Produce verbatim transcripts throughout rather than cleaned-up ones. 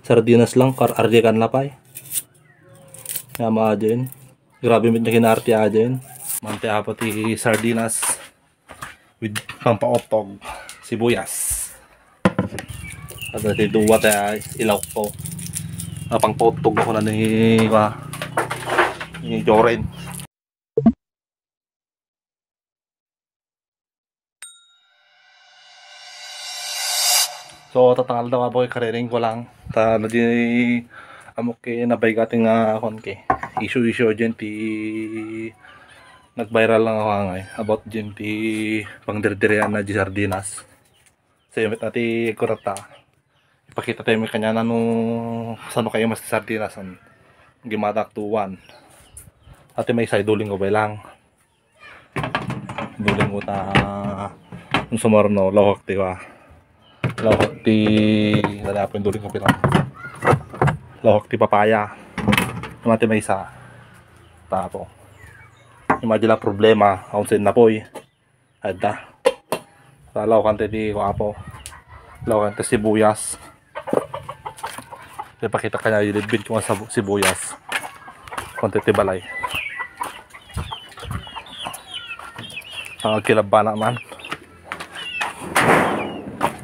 Sardinas lang, kar-, arikan na pay. Nga mga dyan. Grabe, mit na kinarti a dyan. Mante apa ti sardinas with pampautog, sibuyas. At ti duwa ta ilaw ko. Ah, pangpautog ako na ni, ah, ni Joren. So, tatangal daw ako, kariring ko lang. Ta, na di, amok ke, nabaygat nga, akon ke. Issue-issue dyan ti, nag-viral lang ako angay. About dyan ti, pangdirdirian na di sardinas. Sa imit ati kurata. Ipakita tayo mi kanya no sano kayo mas sardinas an gimatak tuwan. Ati may say duling ko lang. Duling ko ta, ang sumarno, lohok ti ba? Lohok ti, wala pa yung duling ko pila. Lohok ti papaya. Mati may isa. Tapo. Imagine lang problema, aun sa napoy. Adda. Lalaw kante di ko apo. Lalaw kante sibuyas. Ipakita kanya yung libid kung sa sibuyas. Konti ti balay. Ang kilabana man.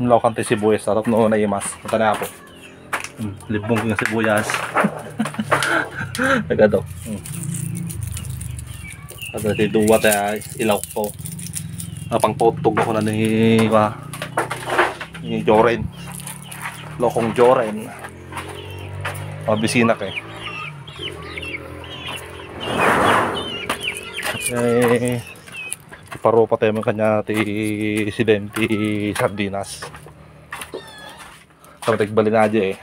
Lalaw kante sibuyas. Atap no naimas. Mata na apo. Hmm, libong nga sibuyas. Nagado. Hmm. At ti duwa ta ilaw ko. Ah, pangpautog ako na ni, ah, ni Joren. Lokong Joren. Mabisina kay. Eh, iparupa tayo man kanya ti sidem ti sardinas. Sa matigbalin na di eh.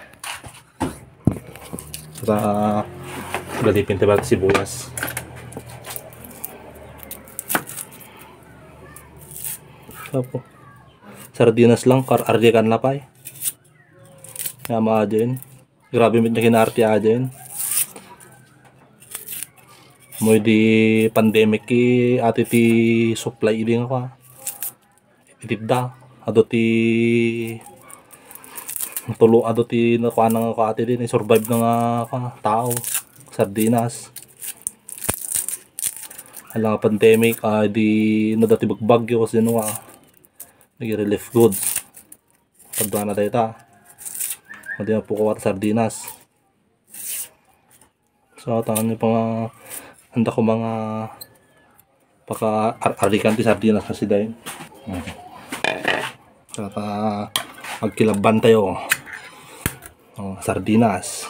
Sa galipin tayo sibuyas. Apo. Sardinas lang, kar-, arikan na pay. Nga mga dyan. Grabe mit na kinarti a dyan. Mo di pandemic ki ati ti supply idi nga kwa. Itidda. Adu ti tulo, adu ti nakuha na nga kwa ati din, survive na nga kwa, tao. Sardinas. Ala nga pandemic, ah, di na dati bagbagyo kasi nung, ah, nag-relief goods. Pagdana dayta. Hindi na po kuha sardinas. So, tangan niyo pa nga, handa ko mga paka-, ar-, arikan ti sardinas kasi dahil. Hmm. Saka, magkilaban tayo. Oh, sardinas.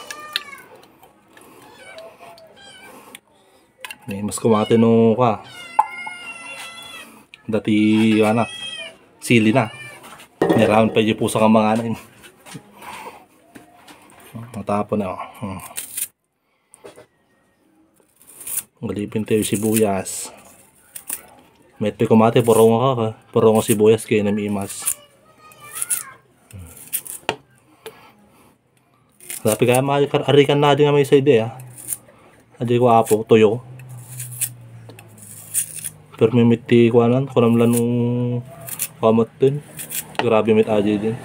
May mas kumate no ka. Dati, anak, sili na. Niraon pa yung pusa ka mga anin. Matapon na, oh. Hmm. Galipin tayo sibuyas. May ito kumate, puro nga ka, puro nga sibuyas kayo na may imas. Tapi kaya mga kar-, arikan na di nga may side, ah. Adi ko apo, tuyo. Pero may miti ko anan, kunam lang nung kamat din. Grabe mit aja din.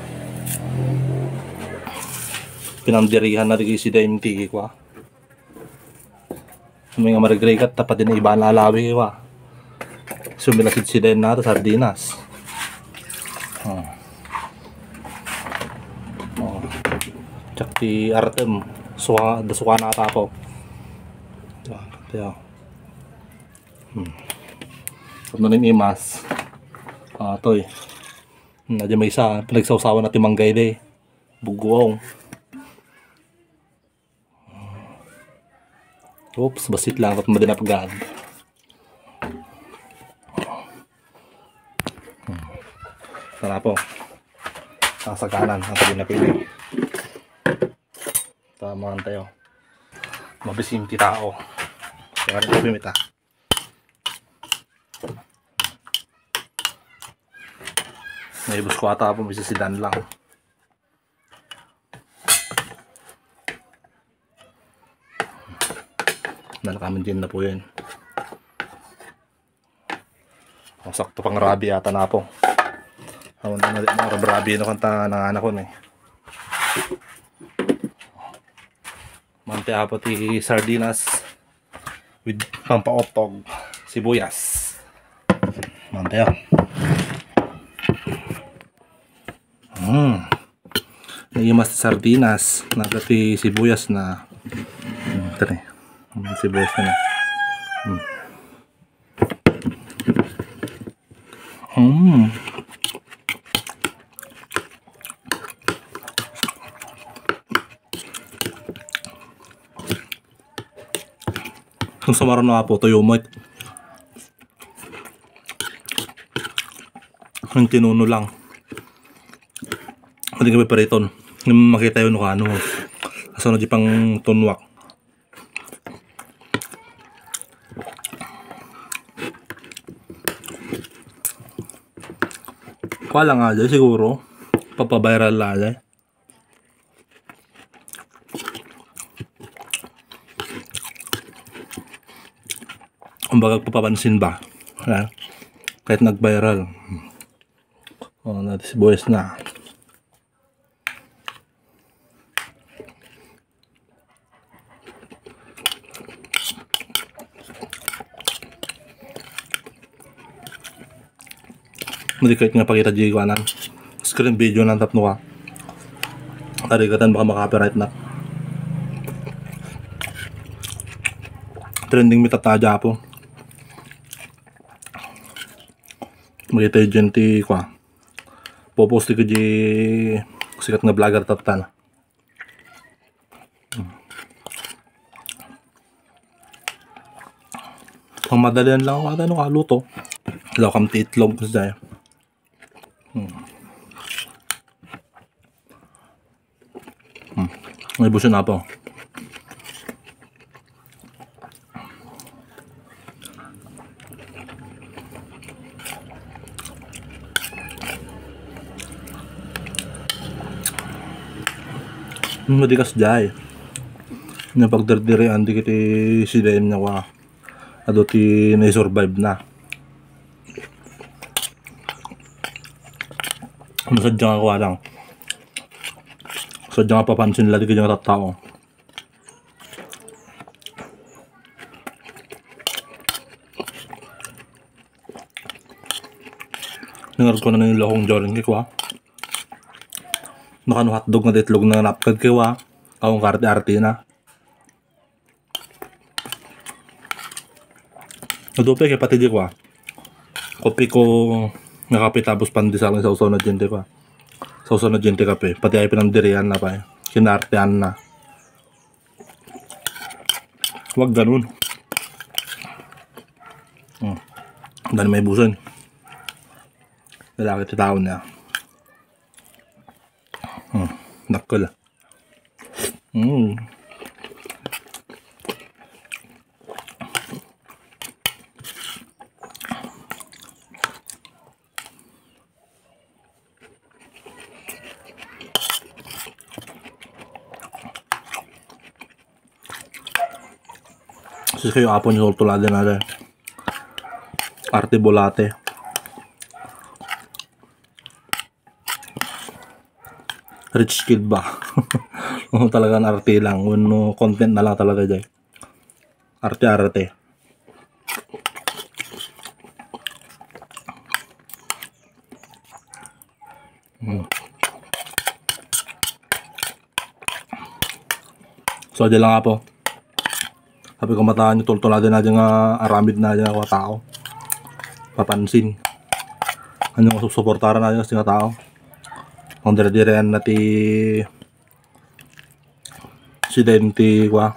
Pinangdirihan na di si Dime T V ko, ah. May nga marigrigat, tapad din iba na alawi, wa. Sumilasid si Dime na sardinas. Oh. Oh. Tsak ti Artem, suka, da suka na tapo. Tiyo, tiyo. Hmm. Tapno ni imas. Ah, toy. Hmm, adi may isa, pinagsawsawan na ti manggay de. Buguong. Oops, basit lang, kat madinapgad. Hmm. Tara po. Sasaganan, ang sabi na pili. Tama tayo. Mabisim ti tao. Kaya rin sabi mita. Naibus ko ata po, may sisidan lang. Nalakaman din na po yun. Ang sakto pang rabi ata na po. Awan na, na, na rabi na kanta nanganak ko eh. Mante apo ti sardinas with pampaottog, sibuyas. Mante, ah. Hmm. Naimas ti sardinas, nada ti sibuyas na. Hmm, tani. Hmm, sibuyas na. Hmm. Hmm. Kung sa marano apo, tuyo mo it. Ang tinuno lang. Hindi kami pariton. Yung makita yun kung ano. Asa na di pang tunwak. Kuha lang nga dyan siguro. Papaviral lang dyan. Kumbaga, papapansin ba? Ha? Kahit nag-viral. Oh, na sibuyas na. Madi kahit nga pakita di kuanan. Screen video na tapno ka. Tarigatan baka makapiright na. Trending mi tatta a Japo. Makita yung ti kwa. Popost ko di sikat nga vlogger tatta na. Ang madalian lang ako, ano, kaluto. Law kam ti itlog, kasi dahil. Hmm. Hmm. May buso na po. Madikas jay. Napagdardirian di kiti sidain na wa. Adu ti naisurvive na. Ano sadya nga kuha lang. Sadya nga papansin lang di kanya tattao. Nangarag ko na yung lahong joring kay kwa. Nakano hotdog nga itlog na napkad kay wa. Akong karte-arte na. Nadupe kay pati di kwa. Kopi ko nga kape tapos pandesal nga sausaw na dyan di kwa. Sausaw na dyan di kape. Pati ay pinandirian na pa eh. Kinartean na. Wag ganun. Hmm. Dani may buson. Lalaki ti tao niya. Hmm. Dakkel. Hmm. Kasi kayo apo niyo tultuladan na rin. Arte bulate. Rich kid ba? Oo, talaga na arte lang. Wenno content na lang talaga jay. Arte-arte. Hmm. So, di lang apo. Sabi ko, mataan yung tultulada na dyan nga aramid na dyan ako tao. Papansin. Ano nga susuportaran na dyan nga tao. Kung dire-direan na ti si Denti, kwa.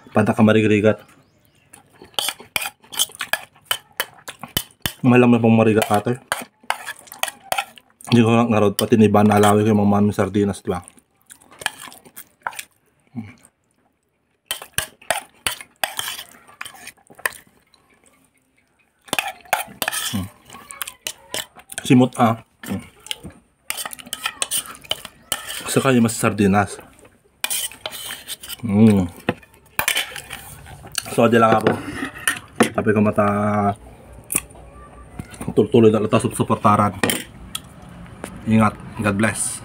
Panta ka marigrigat. Malam na pang marigat ate. Hindi ko nga ngarod, pati ni Ban alawi ko yung mga mami sardinas, di ba? Hmm. Simot, ah. Hmm. Saka yung mas sardinas. Hmm. So, di lang ako. Sabi ko mata tultuloy na lang ta suportaran. Ingat. God bless.